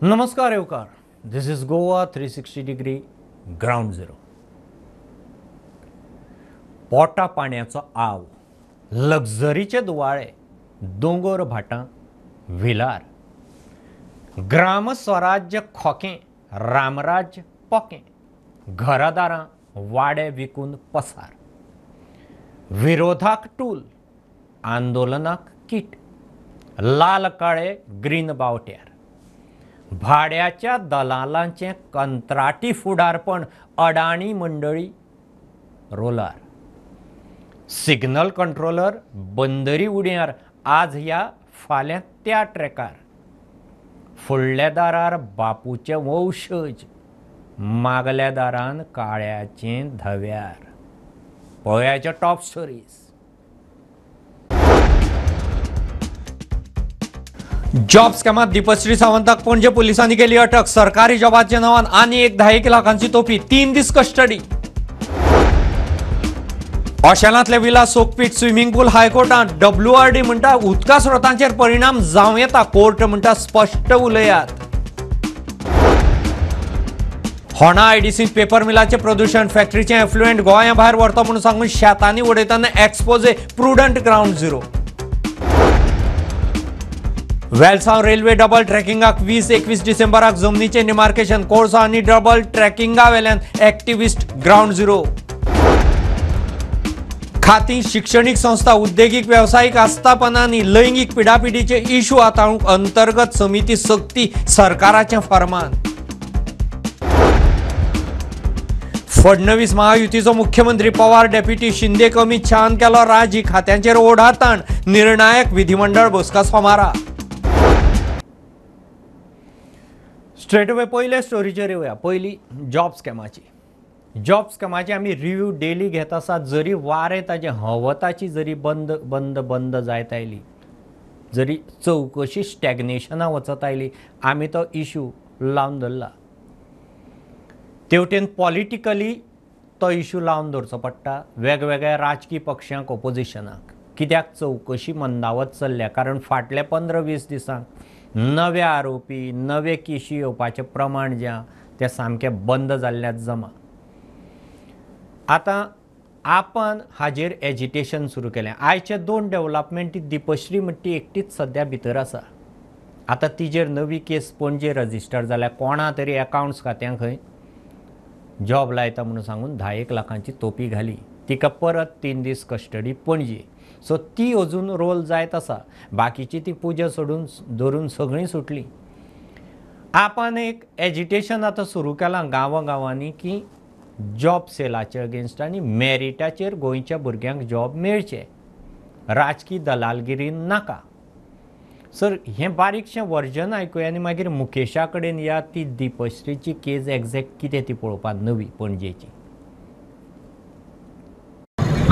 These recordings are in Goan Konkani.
नमस्कार येवकार. This is Goa 360 degree ground zero. पोटा पाण्याचो आव, लक्झरीचे दुवाळे, दोंगोर भाटां, विलार, ग्रामस्वराज्य खोकें, रामराज्य पोकें, घरादारां वाडे विकून पसार, विरोधाक टूल, आंदोलनाक किट, लाल काळे ग्रीन बावट्यार, भाड्याच्या दलालांचें कंत्राटी फुडारपण, अडाणी मंडळी रोलार, सिग्नल कंट्रोलर बंदरी उड्यार, आज ह्या फाल्यां त्या ट्रॅकार, फुडल्या दारार बापूचे वंशज, मागल्या दारान काळ्याचें धव्यार. पळयाचे टॉप स्टोरीज. जॉब स्कॅमात दीपश्री सावंताक पणजे पोलिसांनी केली अटक. सरकारी जॉबाच्या नावान आनी एक 10 लाखांची तोपी, 3 दीस कस्टडी. ऑशेलांतले विला सोकपीट स्विमिंग पूल हायकोर्टात WRD म्हणटा उदका स्रोतांचेर परिणाम जावं येता, कोर्ट म्हणटा स्पश्ट उलयात. होणा IDCत पेपर मिलाचें प्रदूशण, फॅक्टरीचें एफ्लुएंट गोंया भायर व्हरता म्हणून सांगून शेतांनी उडयतना expose, prudent ground zero. Velsao railway double ट्रॅकिंगाक 20-21 डिसेंबराक जमनीचें डिमार्केशन, कोळसो आनी डबल ट्रॅकिंगा वेल्यान एक्टिविस्ट ग्रावंड झिरो. खातीं, शिक्षणीक संस्था, उद्देगीक वेवसायीक आस्थापनांनी लैंगीक पिडापिडीचे इशू हाताळूंक अंतर्गत समिती सक्ती, सरकाराचें फरमान. फडणवीस महायुतीचो मुख्यमंत्री, पवार डेप्युटी, शिंदे अमित शहान केलो राजी, खात्यांचेर ओढाताण, निर्णायक विधिमंडळ बसका सोमारा. स्ट्रेट अवे पयले स्टोरीचेर येवया. पयली जॉब स्कॅमाची. जॉब स्कॅमाची आमी रिव्यू डेली घेत आसात. जरी वारें ताजें हवताची जरी बंद बंद बंद जायत आयली, जरी चवकशी स्टॅग्नेशना वचत आयली, आमी तो इशू लावन धरला. तेवटेन पॉलिटिकली तो इशू लावन दवरचो पडटा वेगवेगळ्या राजकी पक्षांक, ओपोजिशनाक. कित्याक चवकशी मंदावत चल्ल्या, कारण फाटल्या 15-20 दिसांक नवे आरोपी, नवे केशी येवपाचें प्रमाण जें तें सामकें बंद जाल्ल्याक जमा. आतां आपण हाजेर एजिटेशन सुरू केलें. आयचे 2 डेवलपमेंट, दीपश्री म्हणटी एकटीच सद्या भितर आसा. आतां तिजेर नवी केस पणजे रजिस्टर जाल्या, कोणा तरी एकावंट्स खात्यांक खंय जॉब लायता म्हणून सांगून 10 लाखांची तोपी घाली. तिका परत 3 दीस कस्टडी पणजे. सो ती अजून रोल जायत आसा. बाकीची ती पुजा सोडून धरून सगळीं सुटली. आपण एक एजिटेशन आतां सुरू केलां गांवां गांवांनी की जॉब सेलाचे अगेन्स्ट आनी मेरिटाचेर गोंयच्या भुरग्यांक जॉब मेळचे, राजकी दलालगिरी नाका. सर हें बारीकशें वर्जन आयकुया आनी मागीर मुकेशा कडेन या ती दीपश्रीची केस एग्जॅक्ट कितें ती पळोवपाक नवी पणजेची.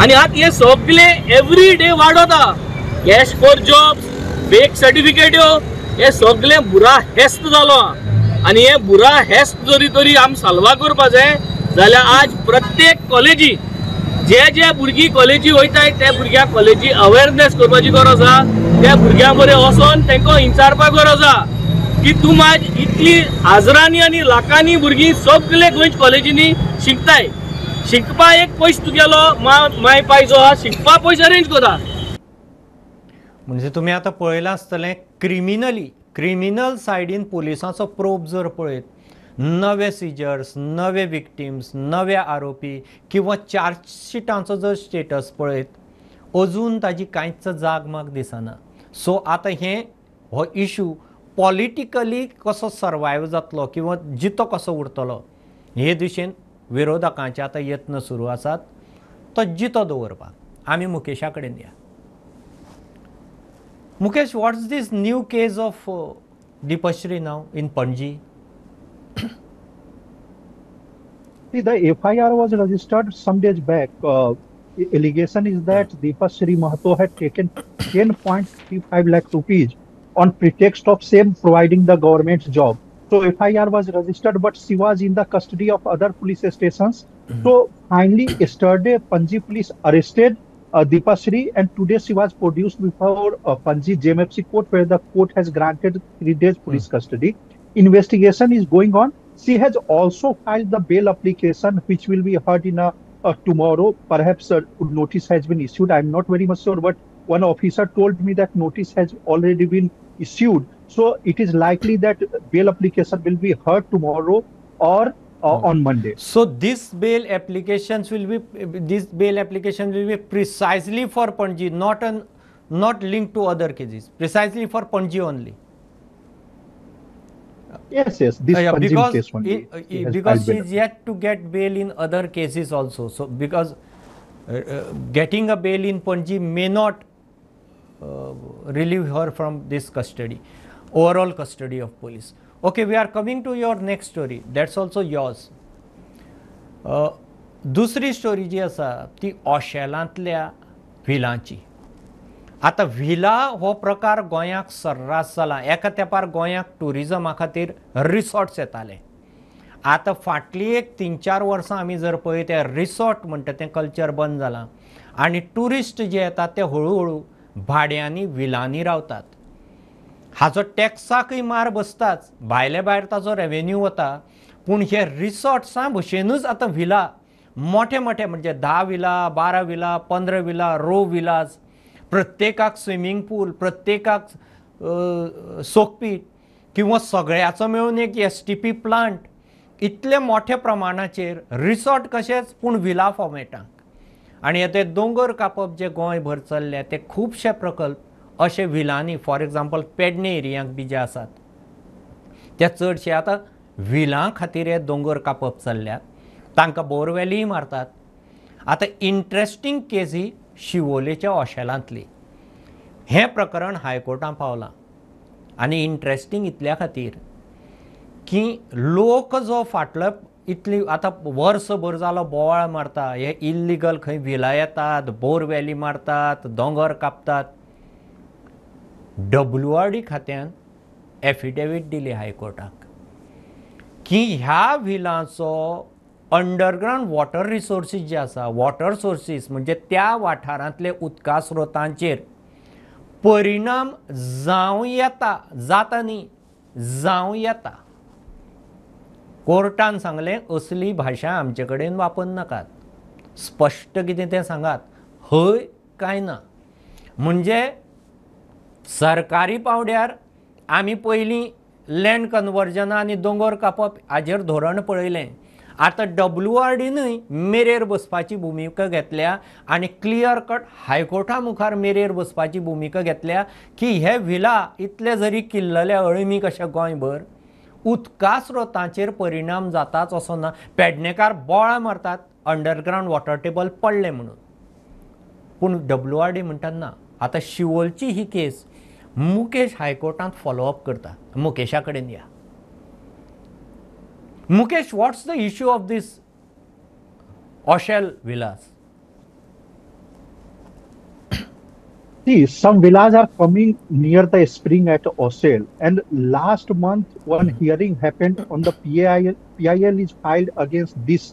आनी आतां हे सगळे एवरी डे वाडोता, कॅश फॉर जॉब्स, फेक सर्टिफिकेट्यो, हे सगळे बुरा हेस्त जालो. आनी हे बुरा हेस्त जरी तरी आमी साल्वा करपा जाय जाल्यार आज प्रत्येक कॉलेजी जे जे भुरगीं कॉलेजी वयताय त्या भुरग्यांक कॉलेजी अवेरनेस करपाची गरज आसा. त्या भुरग्यां बरें वचोन तांकां विचारपाक गरज आसा की तूं आज इतली हजरांनी आनी लाखांनी भुरगीं सगळे गोंयच्या कॉलेजींनी शिकताय, शिकपा एक पयस तुगेलो माय पाय जो आहा शिकपा पयस अरेंज करता. म्हणजे तुमी आतां पळयलां आसतलें, क्रिमिनल सायडीन पोलिसांचो प्रोब जर पळयत, नवे सिजर्स, नवे विक्टिम्स, नवे आरोपी किंवा चार्जशिटांचो जर स्टेटस पळयत, अजून ताजी कांयच जाग माग दिसना. सो आतां हें हो इशू पॉलिटिकली कसो सर्वायव जातलो किंवा जितो कसो उरतलो हे दिशेन विरोधकांचे आतां यत्न सुरू आसात तो जितो दवरपाक. आमी मुकेशा कडेन या. Mukesh, what's this new case of Deepashri now in Panaji? See, the FIR was registered some days back. Allegation is that Deepashri Mahato had taken 10.35 lakh rupees on pretext of same providing the government's job. So FIR was registered, but she was in the custody of other police stations. So finally, yesterday, Panaji police arrested Deepashri, and today she was produced before Panaji JMFC court, where the court has granted 3 days police custody. Investigation is going on. She has also filed the bail application, which will be heard in tomorrow. Perhaps a notice has been issued. I'm not very much sure, but one officer told me that notice has already been issued. So it is likely that bail application will be heard tomorrow or on Monday. So this bail applications will be precisely for Panaji, not linked to other cases, precisely for Panaji only. Yes, yes, this Panaji case only. Because she is yet to get bail in other cases also. So because getting a bail in Panaji may not relieve her from this custody, overall custody of police. Okay, we are coming to your next story. That's also yours. दुसरी स्टोरी जी आसा ती ओशेलांतल्या व्हिलांची. आतां व्हिला हो प्रकार गोंयाक सर्रास जाला. एका तेंपार गोंयाक ट्युरिजमा खातीर रिसॉर्ट्स येताले. आतां फाटलीं एक 3-4 वर्सां आमी जर पळयत ते रिसॉर्ट म्हणटा तें कल्चर बंद जालां आनी ट्युरिस्ट जे येतात ते हळू हळू भाड्यांनी व्हिलांनी रावतात. हाचो टॅक्साकय मार बसताच, भायले भायर ताचो रेवेन्यू वता. पूण हे रिसॉर्ट्सां भशेनूच आतां व्हिला मोठे मोठे म्हणजे 10 व्हिला, 12 व्हिला, 15 व्हिला, रो व्हिलाज, प्रत्येकाक स्विमींग पूल, प्रत्येकाक सोकपीट किंवा सगळ्याचो मेळून एक STP plant, इतले मोठ्या प्रमाणाचेर रिसॉर्ट कशेंच पूण व्हिला फॉर्मेटांक. आनी ते दोंगर कापप जे गोंयभर चल्ले ते खुबशे प्रकल्प अशे व्हिलांनी, फॉर एग्जाम्पल पेडणे एरियांक बी जे आसात ते चडशे आतां व्हिलां खातीर हे दोंगर कापप चल्ल्यात. तांकां बोरवेलीय मारतात. आतां इंट्रस्टींग केस ही शिवोलेच्या ओशेलांतली. हें प्रकरण हायकोर्टान पावलां आनी इंट्रस्टींग इतल्या खातीर की लोक जो फाटलो इतली आतां वर्सभर जालो बोवाळ मारता, हे इल्लिगल खंय व्हिला येतात, बोरवेली मारतात, दोंगर कापतात. WRD खात्यान एफिडेवीट दिली हायकोर्टाक की ह्या व्हिलांचो अंडरग्रावंड वॉटर रिसोर्सीस जे आसा, वॉटर सोर्सीस म्हणजे त्या वाठारांतले उदका स्रोतांचेर परिणाम जावं येता, जाता न्ही, जावं येता. कोर्टान सांगलें असली भाशा आमचे कडेन वापरनाकात, स्पश्ट कितें तें सांगात, हय काय ना. म्हणजे सरकारी पावड्यार आमी पयलीं लँड कन्वर्जनां आनी दोंगर कापप हाजेर धोरण पळयलें. आतां WRDनूय मेरेर बसपाची भुमिका घेतल्या आनी क्लियर कट हायकोर्टा मुखार मेरेर बसपाची भुमिका घेतल्या की हे व्हिला इतले जरी किल्लले अळमी कशे गोंयभर, उदका स्रोतांचेर परिणाम जाताच असो ना. पेडणेकार बोळां मारतात अंडरग्रावंड वॉटर टेबल पडलें म्हणून, पूण WRD म्हणटात ना. आतां शिवोलची ही केस मुकेश हायकोर्टांत फॉलोअप करता. मुकेशा कडेन या. Mukesh, what's the issue of this Oshel villas? See, some villas are coming near the spring at Oshel, and last month one hearing happened on the PIL. PIL is filed against this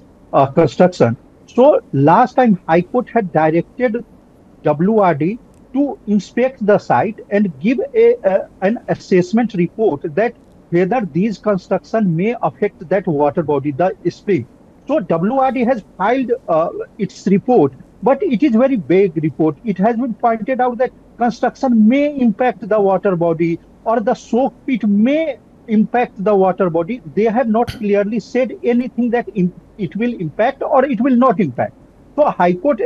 construction. So last time High Court had directed WRD to inspect the site and give an assessment report that whether these construction may affect that water body, the spring. So WRD has filed its report, but it is very vague report. It has been pointed out that construction may impact the water body or the soak pit may impact the water body. They have not clearly said anything that it will impact or it will not impact. So High Court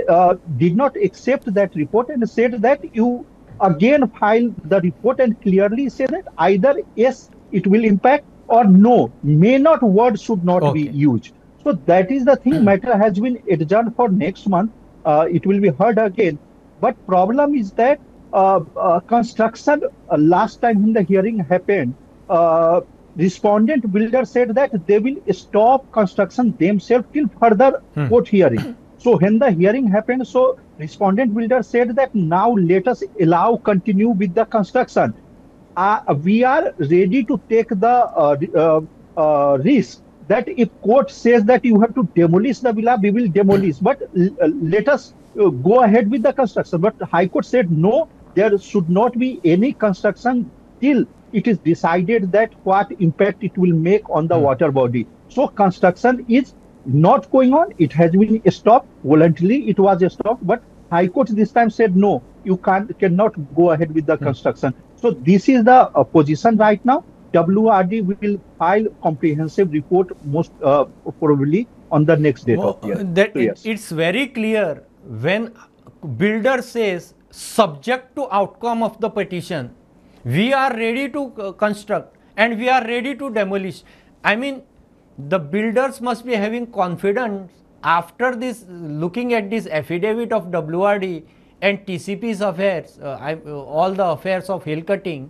did not accept that report and said that you again file the report and clearly say that either yes, it will impact or no, may not word should not be used. So that is the thing. Matter has been adjourned for next month. It will be heard again. But problem is that construction, last time when the hearing happened, respondent builder said that they will stop construction themselves till further court hearing. So when the hearing happened, so respondent builder said that now let us allow continue with the construction. We are ready to take the risk that if court says that you have to demolish the villa, we will demolish. But let us go ahead with the construction. But High Court said no, there should not be any construction till it is decided that what impact it will make on the water body. So construction is not going on. It has been stopped voluntarily. It was stopped, but High Court this time said no, you cannot go ahead with the construction. So this is the position right now. WRD will file comprehensive report most probably on the next date of year. That So, yes. It's very clear when builder says subject to outcome of the petition, we are ready to construct and we are ready to demolish. I mean, the builders must be having confidence after this, looking at this affidavit of WRD and TCP's affairs, all the affairs of hill cutting.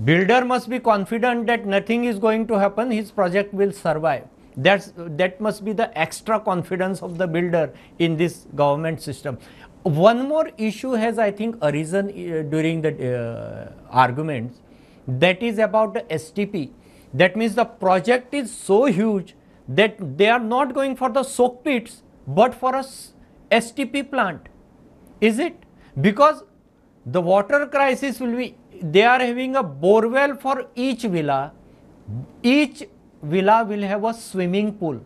Builder must be confident that nothing is going to happen, his project will survive. That must be the extra confidence of the builder in this government system. One more issue has, I think, arisen during the arguments, that is about the STP. That means the project is so huge that they are not going for the soak pits, but for a STP plant. Is it? Because the water crisis will be, they are having a borewell for each villa. Each villa will have a swimming pool,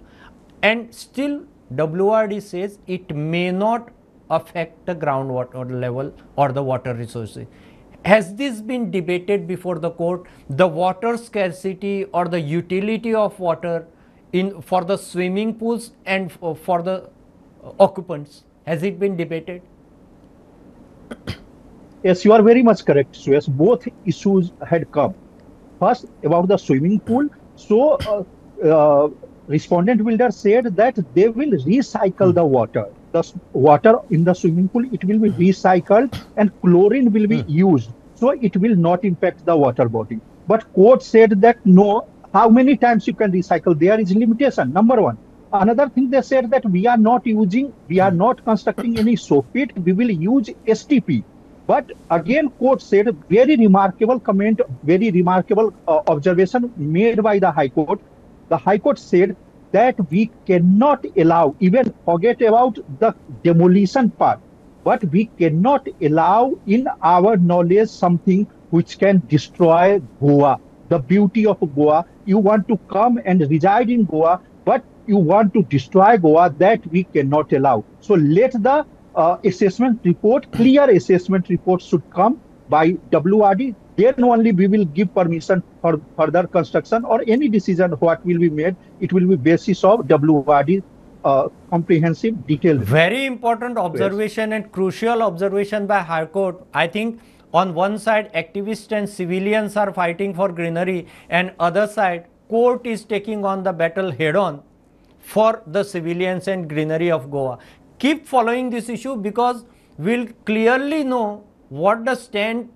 and still WRD says it may not affect the groundwater level or the water resources. Has this been debated before the court? The water scarcity or the utility of water in for the swimming pools and for the occupants, has it been debated? Yes, you are very much correct, Suyash. Both issues had come. First, about the swimming pool. So, respondent builder said that they will recycle the water. The water in the swimming pool, it will be recycled and chlorine will be used. So, it will not impact the water body. But court said that no, how many times you can recycle? There is limitation, number one. Another thing they said that we are not using, we are not constructing any soak pit, we will use STP. But again, court said, very remarkable comment, very remarkable observation made by the High Court. The High Court said that we cannot allow, even forget about the demolition part, but we cannot allow in our knowledge something which can destroy Goa, the beauty of Goa. You want to come and reside in Goa, but you want to destroy Goa, that we cannot allow. So let the assessment report, clear assessment report should come by WRD. Then only we will give permission for further construction or any decision what will be made. It will be basis of WRD comprehensive detailed. Very important observation and crucial observation by High Court. I think on one side activists and civilians are fighting for greenery, and other side court is taking on the battle head on for the civilians and greenery of Goa. Keep following this issue because we'll clearly know what the stand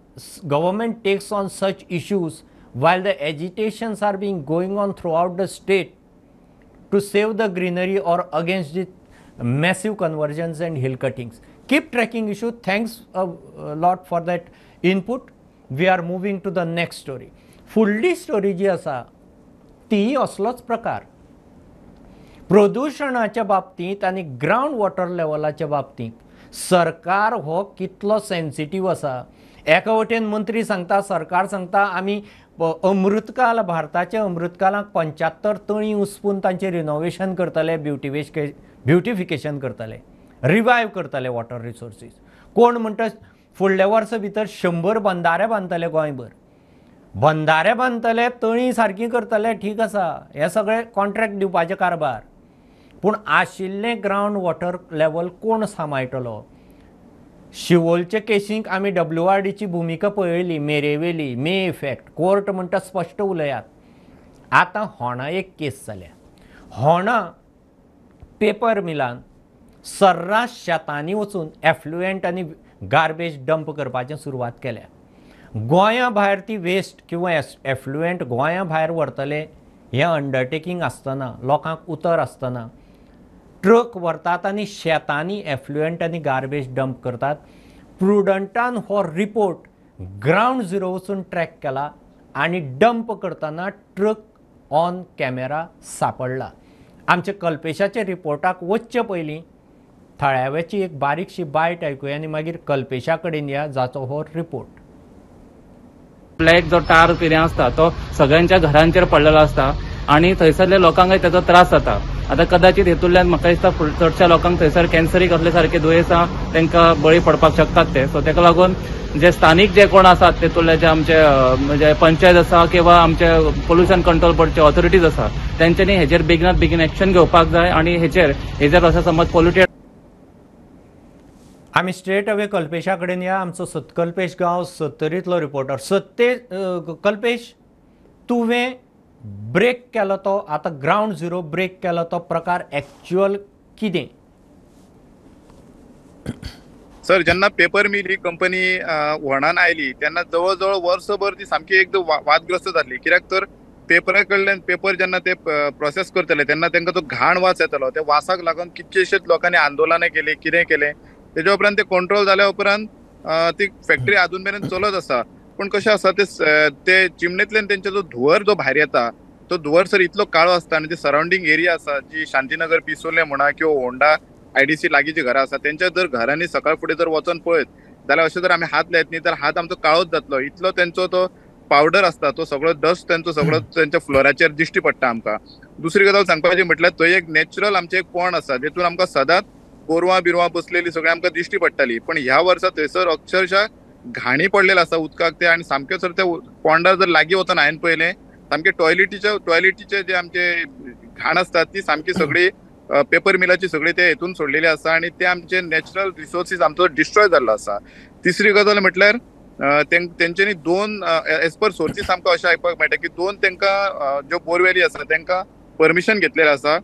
government takes on such issues while the agitations are being going on throughout the state to save the greenery or against the massive conversions and hill cuttings. Keep tracking issue. Thanks a lot for that input. We are moving to the next story. फुडली स्टोरी जी आसा ती असलोच प्रकार. प्रदुशणाच्या बाबतींत आनी ग्रावंड वॉटर लेवलाच्या बाबतींत सरकार हो कितलो सेन्सिटीव आसा. एका वटेन मंत्री सांगता, सरकार सांगता आमी अमृतकाल, भारताच्या अमृतकालाक 75 तळीं उसपून तांचें रिनोवेशन करतले, ब्युटिफिकेशन करतले, रिवायव करतले वॉटर रिसोर्सीस. कोण म्हणटा फुडल्या वर्सा भितर 100 बंदारे बांदतले गोंयभर, बंदारे बांदतले, तळीं सारकी करतले, ठीक आसा, हे सगळे कॉन्ट्रॅक्ट दिवपाचे कारबार. पूण आशिल्लें ग्रावंड वॉटर लेवल कोण सांबाळटलो? शिवोलचे केसींक आमी WRDची भुमिका पळयली, मेरेवेली मे इफेक्ट, कोर्ट म्हणटा स्पश्ट उलयात. आतां होणा एक केस जाल्या. होणा पेपर मिलान सर्रास शेतांनी वचून एफ्लुएंट आनी गार्बेज डंप करपाचें सुरवात केल्या. गोंया भायर ती वेस्ट किंवा एफ्लुएंट गोंया भायर व्हरतले हें अंडरटेकींग आसतना, लोकांक उतर आसतना ट्रक व्हरतात आनी शेतांनी एफ्लुएंट आनी गार्बेज डंप करतात. प्रुडंटान हो रिपोर्ट ग्रावंड झिरो वचून ट्रॅक केला आनी डंप करतना ट्रक ऑन कॅमेरा सापडला. आमच्या कल्पेशाच्या रिपोर्टाक वचचे पयलीं थळाव्याची एक बारीकशी बायट आयकुया आनी मागीर कल्पेशा कडेन या जाचो हो रिपोर्ट. ब्लॅक जो टार कितें आसता तो सगळ्यांच्या घरांचेर पडलेलो आसता आनी थंयसरल्या लोकांकय ताचो त्रास जाता. आतां कदाचित हेतूंतल्यान म्हाका दिसता चडश्या लोकांक थंयसर कॅन्सरीक असले सारके दुयेंसां तांकां बळी पडपाक शकतात ते. सो ताका लागून जे स्थानीक जे कोण आसात तेतूंतले जे आमचे म्हणजे पंचायत आसा किंवा आमचे पोल्युशन कंट्रोल बोर्डचे ऑथॉरिटीज आसा तेंच्यांनी हेजेर बेगिनात बेगीन एक्शन घेवपाक जाय आनी हेजेर अशें समज पोल्युटेड. आमी स्ट्रेट अवे कल्पेशा कडेन या. आमचो सत्कल्पेश गांव सत्तरींतलो रिपोर्टर. सत्ते कल्पेश, तुवें ब्रेक केलो तो आतां ग्रावंड झिरो ब्रेक केलो तो प्रकार एक्च्युअल कितें? सर, जेन्ना पेपर मिल ही कंपनी व्हणान आयली तेन्ना जवळ जवळ वर्सभर ती सामकी एकदम वादग्रस्त जाली. कित्याक तर पेपरा कडल्यान पेपर जेन्ना ते प्रोसेस करतले तेन्ना तांकां तो घाण वास येतालो. त्या वासाक लागून कितलेशेच लोकांनी आंदोलनां केली, कितें केलें. तेज्या उपरांत ते कंट्रोल जाल्या उपरांत ती फॅक्टरी आजून मेरेन चलत आसा. पूण कशें आसा ते चिमणेंतल्यान तेंचो जो धुंवर जो भायर येता तो धुंवर सर इतलो काळो आसता आनी जी सरावंडींग एरिया आसा जी शांतीनगर पिसोले म्हणा किंवा होंडा आयडीसी लागींची घरां आसा तेंच्या जर घरांनी सकाळ फुडें जर वचोन पळयत जाल्यार अशें जर आमी हात लायत न्ही तर हात आमचो काळोच जातलो. इतलो तेंचो तो पावडर आसता तो सगळो डस्ट तेंचो सगळो तेंच्या फ्लोराचेर दिश्टी पडटा आमकां. दुसरी गजाल सांगपाची म्हटल्यार थंय एक नॅचरल आमचें एक पोंड आसा जेतून आमकां सदांच गोरवां बिरवां बसलेली सगळीं आमकां दिश्टी पडटाली. पण ह्या वर्सा थंयसर अक्षरशः घाणी पडलेले आसा उदकाक ते आनी सामकें सर त्या पोंडार जर लागीं वचोन हांवें पळयलें सामकें टॉयलेटीचे जे आमचे घाण आसता ती सामकी सगळी पेपर मिलाची सगळी ते हेतून सोडलेली आसा आनी ते आमचे नॅचरल रिसोर्सीस आमचो डिस्ट्रॉय जाल्लो आसा. तिसरी गजाल म्हटल्यार तेंच्यांनी दोन एज पर सोर्सीस आमकां अशें आयकपाक मेळटा की दोन तांकां ज्यो बोरवेली आसा तांकां परमिशन घेतलेलें आसा.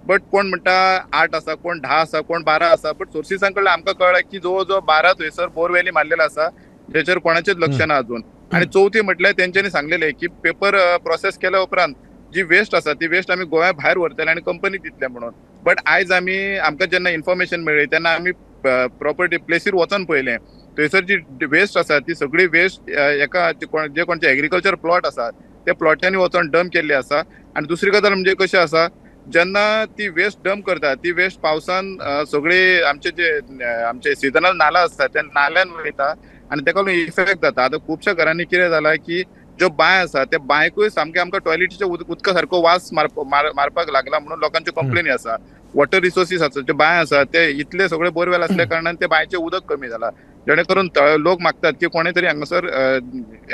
बट कोण म्हणटा 8 आसा, कोण 10 आसा, कोण 12 आसा. बट सोर्सीसां कडल्यान आमकां कळ्ळें की जवळ जवळ 12 थंयसर बोरवेली मारलेले आसा जेचेर कोणाचेच लक्ष ना अजून. आनी चवथी म्हटल्यार तेंच्यांनी सांगलेलें की पेपर प्रोसेस केल्या उपरांत जी वेस्ट आसा ती वेस्ट आमी गोंया भायर व्हरतले आनी कंपनीक दितले म्हणून. बट आयज आमी आमकां जेन्ना इन्फॉर्मेशन मेळ्ळी तेन्ना आमी प्रॉपर्टी प्लेसीर वचोन पळयलें थंयसर जी वेस्ट आसा ती सगळी वेस्ट एका जे कोणचे एग्रीकल्चर प्लॉट आसा त्या प्लॉटांनी वचोन डंप केल्ली आसा. आनी दुसरी गजाल म्हणजे कशें आसा जेन्ना ती वेस्ट डंप करता ती वेस्ट पावसान सगळी आमचे जे आमचे सिजनल नाला आसता त्या नाल्यान वयता आनी तेका लागून इफेक्ट जाता. आतां खुबश्या घरांनी कितें जालां की ज्यो बांय आसा त्या बांयकूय सामकें आमकां टॉयलेटीच्या उदका सारको वास मारपाक लागला म्हणून लोकांच्यो कंप्लेनी आसा. वॉटर रिसोर्सीस आसा ज्यो बांय आसा ते इतले सगळे बोरवेल आसल्या कारणान ते बांयचें उदक कमी जाला जेणे करून लोक मागतात की कोणे तरी हांगासर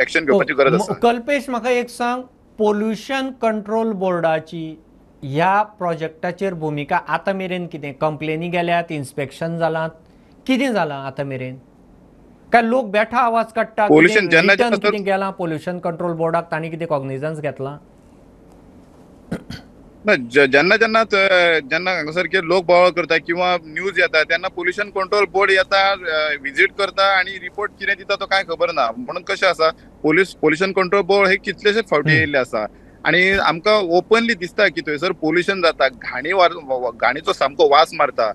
एक्शन घेवपाची गरज आसा. कल्पेश, म्हाका एक सांग, पोल्युशन कंट्रोल बोर्डाची ह्या प्रोजेक्टाचेर भुमिका आतां मेरेन कितें? कंप्लेनी गेल्यात, इन्स्पेक्शन जालां, कितें जालां आतां मेरेन? काय लोक बेठा आवाज काडटा? कितें गेलां पोल्युशन कंट्रोल बोर्डाक तांणी कितें कॉग्निजन्स घेतलां? ना, जेन्ना जेन्ना जेन्ना हांगासर लोक बोवाळ करता किंवा न्यूज येता तेन्ना पोल्युशन कंट्रोल बोर्ड येता, विजीट करता आनी रिपोर्ट कितें दिता तो कांय खबर ना. म्हणून कशें आसा पोल्युशन कंट्रोल बोर्ड हे कितलेशेच फावटी येयल्ले आसा आनी आमकां ओपनली दिसता की थंयसर पोल्युशन जाता, घाणीचो सामको वास मारता.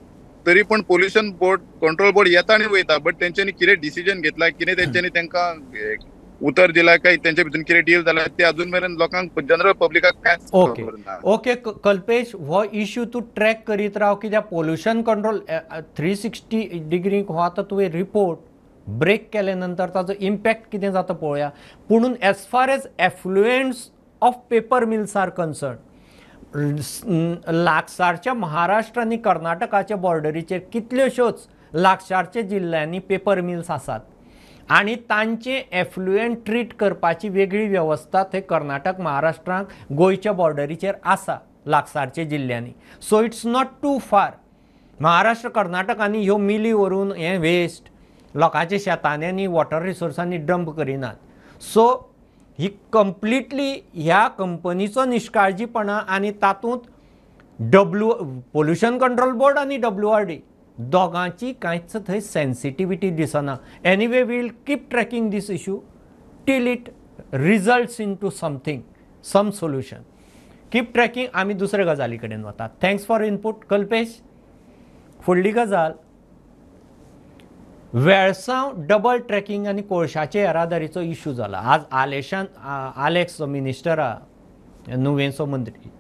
तरी पण पोल्युशन बोर्ड कंट्रोल बोर्ड येता आनी वयता बट तेंच्यांनी कितें डिसिजन घेतला, कितें तेंच्यांनी तांकां उतर दिला काय तेंच्या भितून कितें डील जाला ते अजून मेरेन लोकांक जनरल पब्लिकाक कांयच खबर ना. ओके कल्पेश, हो इश्यू तूं ट्रॅक करीत राव कित्याक पोल्युशन कंट्रोल 360 डिग्री हो आतां तुवें रिपोर्ट ब्रेक केले नंतर ताजो इम्पॅक्ट कितें जाता पळोवया. पुणून as far as effluents of paper mills are concern, लागसारच्या महाराष्ट्र आनी कर्नाटकाच्या बॉर्डरीचेर कितल्योश्योच लागसारच्या जिल्ल्यांनी पेपर मिल्स आसात आनी तांचे एफ्लुएंट ट्रीट करपाची वेगळी वेवस्था थंय कर्नाटक महाराष्ट्राक गोंयच्या बॉर्डरीचेर आसा लागसारच्या जिल्ल्यांनी. So it's not too far. Maharashtra कर्नाटकांनी ह्यो मिली व्हरून हें वेस्ट लोकांच्या शेतांनी वॉटर रिसोर्सांनी डंप करिनात. सो ही कंप्लिटली ह्या कंपनीचो निश्काळजीपणा आनी तातूंत पोल्युशन कंट्रोल बोर्ड आनी WRD दोगांची कांयच थंय सेन्सिटिविटी दिसना. Anyway we'll keep tracking this issue till it results into something, some solution. Keep tracking. आमी दुसऱ्या गजाली कडेन वतात. Thanks for input Kalpesh. फुडली गजाल, वेळसांव डबल ट्रॅकिंग आनी कोळशाचे येरादारीचो इशू जाला. आज आलेशान आलेक्स मिनिस्टरा नुवेंचो मंत्री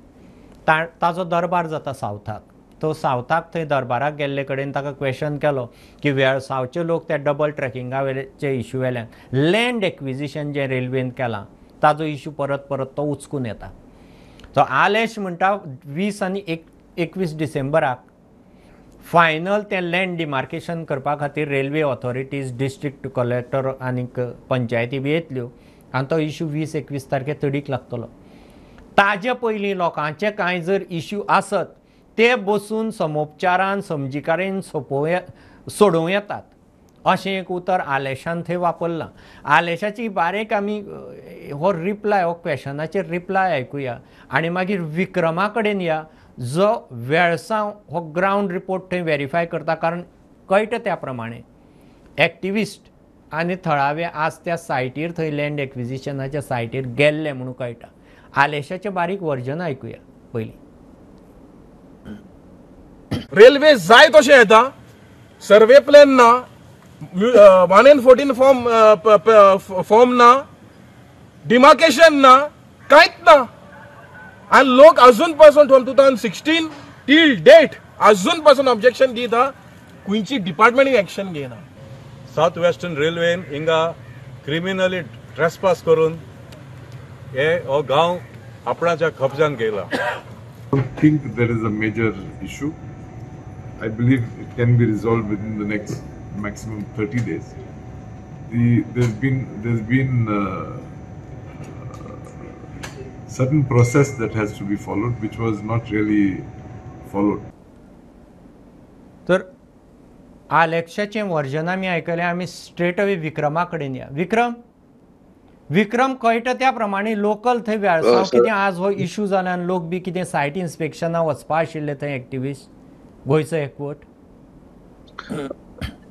ताजो दरबार जाता सावथाक. तो सावथाक थंय दरबाराक गेल्ले कडेन ताका क्वेशन केलो की वेळसांवचे लोक त्या डबल ट्रॅकिंगा वेल्याचे इशू वेल्यान लँड एक्विजिशन जें रेल्वेन केलां ताजो इशू परत परत तो उचकून येता. तो आलेश म्हणटा 20 आनी 21 डिसेंबराक फायनल तें लँड डिमार्केशन करपा खातीर रेल्वे ऑथॉरिटीज, डिस्ट्रिक्ट कलेक्टर आनीक पंचायती बी येतल्यो आनी तो इशू 20-21 तारखे तडीक लागतलो. ताजे पयलीं लोकांचे कांय जर इशू आसत ते बसून समोपचारान समजिकारेन सोडोवं येतात अशें एक उतर आलेशान थंय वापरलां. आलेशाची बारीक आमी हो रिप्लाय, हो क्वेशनाचेर रिप्लाय आयकुया आनी मागीर विक्रमा कडेन या जो वेळसांव हो ग्रावंड रिपोर्ट थंय वेरीफाय करता, कारण कळटा त्या प्रमाणे एक्टिविस्ट आनी थळावे आज त्या सायटीर थंय लँड एक्विजिशनाच्या सायटीर गेल्ले म्हणून कळटा. आलेशाचें बारीक वर्जन आयकुया पयलीं. रेल्वे जाय तशें येता, सर्वे प्लॅन ना, 1 and 14 form form ना, डिमार्केशन ना, कांयच ना. आनी लोक अजून पासून फ्रॉम 2016 टील डेट अजून पासून ऑब्जेक्शन दिता, खंयची डिपार्टमेंट एक्शन घेयना. साउथ वेस्टर्न रेल्वेन हिंगा क्रिमिनली ट्रेसपास करून हे हो गांव आपणाच्या कब्जान घेयला. I don't think there is a major issue. I believe it can be resolved within the next maximum 30 days. There's been certain process that has to be followed, which was not really followed. तर आलेक्षाचें वर्जन आमी आयकलें. आमी स्ट्रेट अवे विक्रमा कडेन या. विक्रम, विक्रम कळटा त्या प्रमाणे लोकल थंय वेळसांव कितें आज हो इशू जाला आनी लोक बी कितें सायट इन्स्पेक्शना वचपा आशिल्ले थंय एक्टिविस्ट गोंयचो एकवट.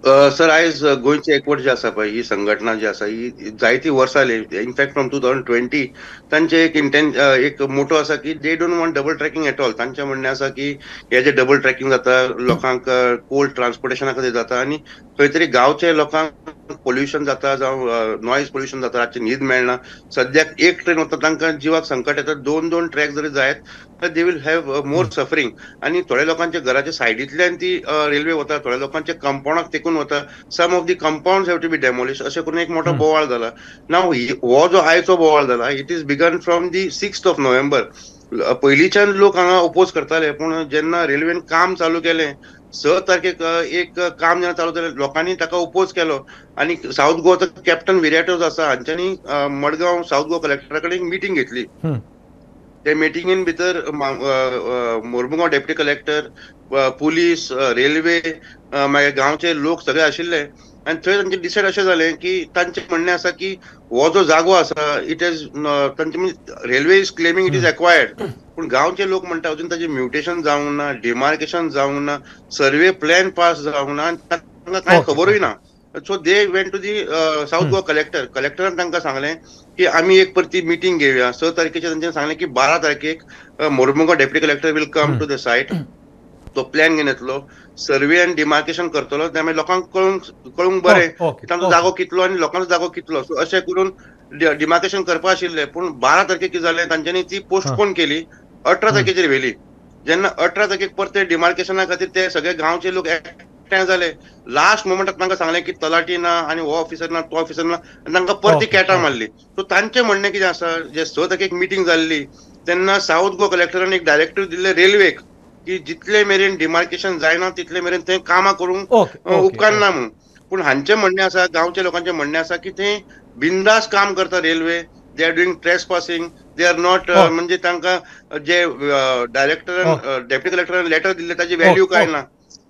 सर, आयज गोंयचे एकवट जे आसा पळय, ही संघटना जी आसा ही जायती वर्सां जाली. इनफॅक्ट फ्रॉम 2020 तांचे एक एक मोटो आसा की they don't want double tracking at all. तांचें म्हणणें आसा की हे जे डबल ट्रॅकिंग जाता लोकांक कोल्ड ट्रान्सपोर्टेशना खातीर जाता आनी खंय तरी गांवचे लोकांक पोल्युशन जाता, जावं नॉयज पोल्युशन जाता, रातची न्हीद मेळना. सद्याक एक ट्रेन वता तांकां जिवाक संकट येता. 2-2 ट्रॅक जरी जायत तर they will have more suffering. आनी थोड्या लोकांच्या घराच्या सायडींतल्यान ती रेल्वे वता, थोड्या लोकांच्या कंपाउंडाक तेकून वता. Some of the compound have to be demolish. अशें करून एक मोठो बोवाळ जाला. नाव हो जो आयचो बोवाळ जाला, it is begun from the 6th of November. पयलींच्यान लोक हांगा ओपोज करताले, पूण जेन्ना रेल्वेन काम चालू केलें 6 तारखेक एक काम जेन्ना चालू जालें लोकांनी ताका ओपोज केलो. आनी सावथ गोवाचो कॅप्टन विरियाटो जो आसा हांच्यांनी मडगांव सावथ गोवा कलेक्टरा कडेन एक मिटींग घेतली. ते मिटिंगेन भितर Mormugao deputy collector, police, railway, मागीर गांवचे लोक सगळे आशिल्ले. आनी थंय तांचें डिसायड अशें जालें की तांचें म्हणणें आसा की हो जो जागो आसा it is तांचे म्हणजे railway is claiming it is acquired, पूण गांवचे लोक म्हणटा अजून ताजें म्युटेशन जावंक ना, डिमार्केशन जावंक ना, सर्वे प्लॅन पास जावंक ना आनी तांकां कांय खबरूय ना. So they went to the South Goa collector. कलेक्टरान तांकां सांगलें की आमी एक परती मिटींग घेवया. 6 तारखेचेर तांच्यानी सांगलें की 12 तारखेक Mormugao deputy collector will come to the site, तो प्लॅन घेवन येतलो, सर्वे आनी डिमार्केशन करतलो, त्यामुळे लोकांक कळूंक बरें तांचो जागो कितलो आनी लोकांचो जागो कितलो. सो अशें करून डिमार्केशन करपा आशिल्लें. पूण 12 तारखेक कितें जालें, तांच्यांनी ती पोस्टपोन केली, 18 तारखेचेर व्हेली. जेन्ना 18 तारखेक परते डिमार्केशना खातीर ते सगळे गांवचे लोक एकठांय जाले. लास्ट मोमेंटाक तांकां सांगलें की तलाठी ना आनी हो ऑफिसर ना, तो ऑफिसर ना, आनी तांकां परती केटां मारली. सो तांचें म्हणणें कितें आसा, जे 6 तारखेक मिटींग जाल्ली तेन्ना सावथ गोवा कलेक्टरान एक डायरेक्टीव दिल्लें रेल्वेक की जितले मेरेन डिमार्केशन जायना तितले मेरेन थंय कामां करूंक उपकारना म्हणून. पूण हांचें म्हणणें आसा, गांवच्या लोकांचें म्हणणें आसा की थंय बिंदास काम करता railway, they are doing trespassing, they are not म्हणजे तांकां जे डायरेक्टरान डेप्युटी कलेक्टरान लेटर दिल्लें ताची व्हॅल्यू काय ना.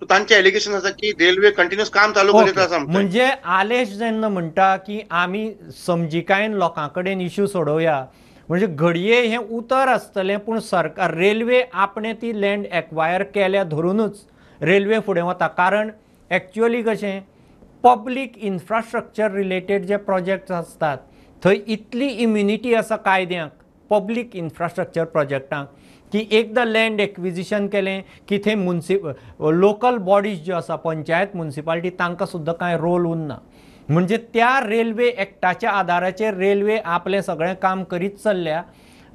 तांचे एलिगेशन आसा की रेल्वे कंटिन्युअस काम चालू करीत आसा. म्हणजे आलेश जेन्ना म्हणटा की आमी समजिकायेन लोकां कडेन इश्यू सोडोवया, म्हणजे घडये हें उतर आसतलें, पूण सरकार रेल्वे आपणें ती लँड एक्वायर केल्या धरूनच रेल्वे फुडें वता. कारण एक्च्युअली कशें पब्लीक इन्फ्रास्ट्रक्चर रिलेटेड जे प्रोजेक्ट्स आसतात थंय इतली इम्युनिटी आसा कायद्यांक पब्लीक इन्फ्रास्ट्रक्चर प्रोजेक्टांक की एकदां लँड एक्विजिशन केलें की थंय लोकल बॉडीज ज्यो आसा पंचायत मुन्सिपालिटी तांकां सुद्दां कांय रोल उरना. म्हणजे त्या रेल्वे एक्टाच्या आदाराचेर रेल्वे आपलें सगळें काम करीत चल्ल्या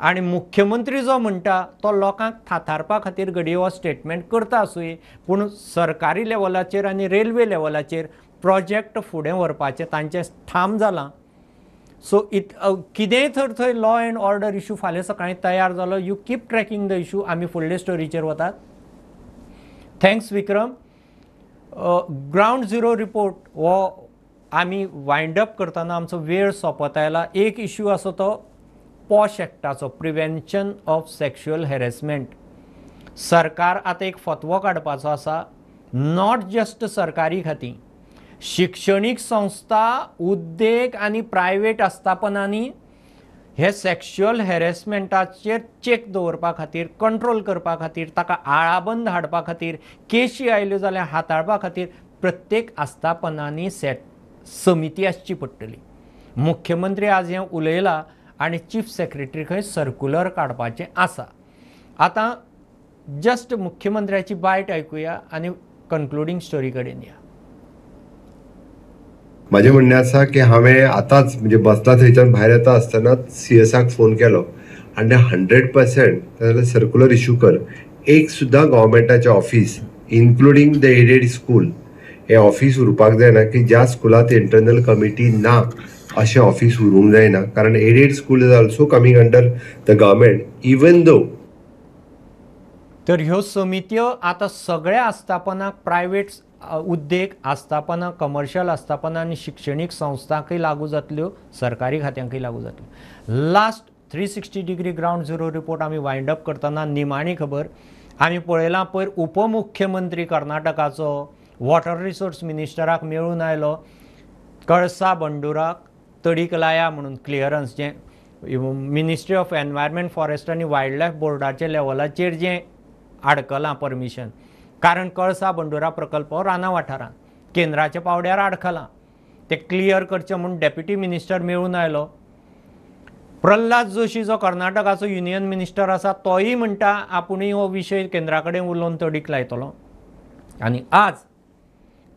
आनी मुख्यमंत्री जो म्हणटा तो लोकांक थातारपा खातीर घडये हो स्टेटमेंट करता आसुये, पूण सरकारी लेवलाचेर आनी रेल्वे लेवलाचेर प्रोजेक्ट फुडें व्हरपाचें तांचें ठाम जालां. सो कितेंय तर थंय लॉ एंड ऑर्डर इशू फाल्यां सकाळीं तयार जालो, you keep tracking the issue. आमी फुडले स्टोरीचेर वतात. Thanks Vikram. Ground zero report हो आमी वायंड अप करतना आमचो वेळ सोंपत आयला. एक इशू आसा तो पॉश एक्टाचो, प्रिवेन्शन ऑफ सेक्शुअल हॅरेसमेंट. सरकार आतां एक फतवो काडपाचो आसा, not just सरकारी खातीं, शिक्षणीक संस्था, उद्देग आनी प्रायवेट आस्थापनांनी हे सेक्शुअल हॅरेसमेंटाचेर चेक दवरपा खातीर, कंट्रोल करपा खातीर, ताका आळाबंद हाडपा खातीर, केशी आयल्यो जाल्यार हाताळपा खातीर प्रत्येक आस्थापनांनी सेट समिती आसची पडटली. मुख्यमंत्री आज हें उलयला आनी चीफ सेक्रेटरी खंय सर्कुलर काडपाचें आसा. आतां जस्ट मुख्यमंत्र्याची बायट आयकुया आनी कन्क्लुडींग स्टोरी कडेन या. म्हाजें म्हणणें आसा की हांवें आतांच म्हणजे बसला थंयच्यान भायर येता आसतना सीएसाक फोन केलो आनी 100% जाल्यार सर्कुलर इशू कर, एक सुद्दां गव्हर्मेंटाचें office including the aided school हें ऑफीस उरपाक जायना की ज्या स्कुलांत इंटरनल कमिटी ना अशें ऑफीस उरूंक जायना, कारण aided school is also coming under the government even though. तर ह्यो समित्यो आतां सगळ्या आस्थापनांक, प्रायवेट उद्देग आस्थापनां, कमर्शियल आस्थापनां आनी शिक्षणीक संस्थांकय लागू जातल्यो, सरकारी खात्यांकय लागू जातल्यो. Last 360 degree ground zero report आमी वायंड अप करतना निमाणी खबर आमी पळयलां, पयर उपमुख्यमंत्री कर्नाटकाचो वॉटर रिसोर्स मिनिस्टराक मेळून आयलो, कळसा बंडुराक तडीक लाया म्हणून क्लियरन्स जें मिनिस्ट्री ऑफ एनवायरमेंट फॉरेस्ट आनी वायल्ड लायफ बोर्डाच्या लेवलाचेर जें आडकलां परमिशन, कारण कळसा बंडुरा प्रकल्प हो राना वाठारांत केंद्राच्या पावड्यार आडखलां, तें क्लियर करचें म्हूण डेप्युटी मिनिस्टर मेळून आयलो. प्रल्हाद जोशी जो कर्नाटकाचो युनियन मिनिस्टर आसा तोय म्हणटा आपुणूय हो विशय केंद्रा कडेन उलोवन तडीक लायतलो. आनी आज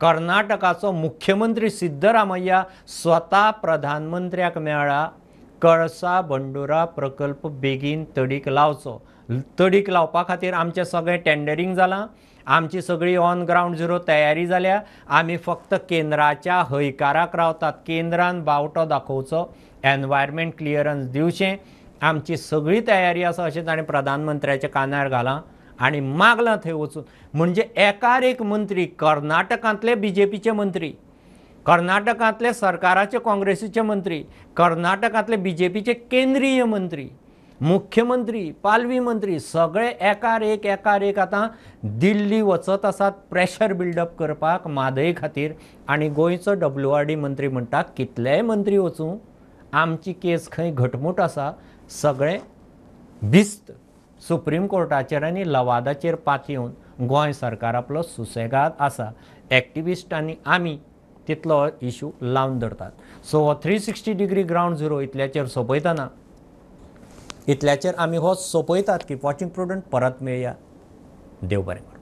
कर्नाटकाचो मुख्यमंत्री सिद्धरामय्या स्वता प्रधानमंत्र्याक मेळ्ळा, कळसा बंडुरा प्रकल्प बेगीन तडीक लावचो. तडीक लावपा खातीर आमचें सगळें टेंडरींग जालां, आमची सगळी ऑन ग्रावंड झिरो तयारी जाल्या, आमी फक्त केंद्राच्या हयकाराक रावतात. केंद्रान बावटो दाखोवचो, एनवायरमेंट क्लियरन्स दिवचें, आमची सगळी तयारी आसा अशें ताणें प्रधानमंत्र्याच्या कानार घालां आनी मागलां थंय वचून. म्हणजे एकार एक मंत्री, कर्नाटकांतले बीजेपीचे मंत्री, कर्नाटकांतले सरकाराचे काँग्रेसीचे मंत्री, कर्नाटकांतले बीजेपीचे केंद्रीय मंत्री, मुख्यमंत्री, पालवी मंत्री, सगळे एकार एक एकार एक आतां दिल्ली वचत आसात प्रेशर बिल्डअप करपाक म्हादय खातीर. आनी गोंयचो WRD मंत्री म्हणटा कितलेय मंत्री वचूं, आमची केस खंय घटमूट आसा, सगळे भिस्त सुप्रीम कोर्टाचेर आनी लवादाचेर पातयेवन गोंय सरकार आपलो सुसेगाद आसा. एक्टिविस्ट आनी आमी तितलो इशू लावन धरतात. सो हो 360 डिग्री ग्रावंड झिरो इतल्याचेर सोंपयतना, इतल्याचेर आमी हो सोंपयतात. कीप वॉचिंग प्रुडंट, परत मेळया. देव बरें करूं.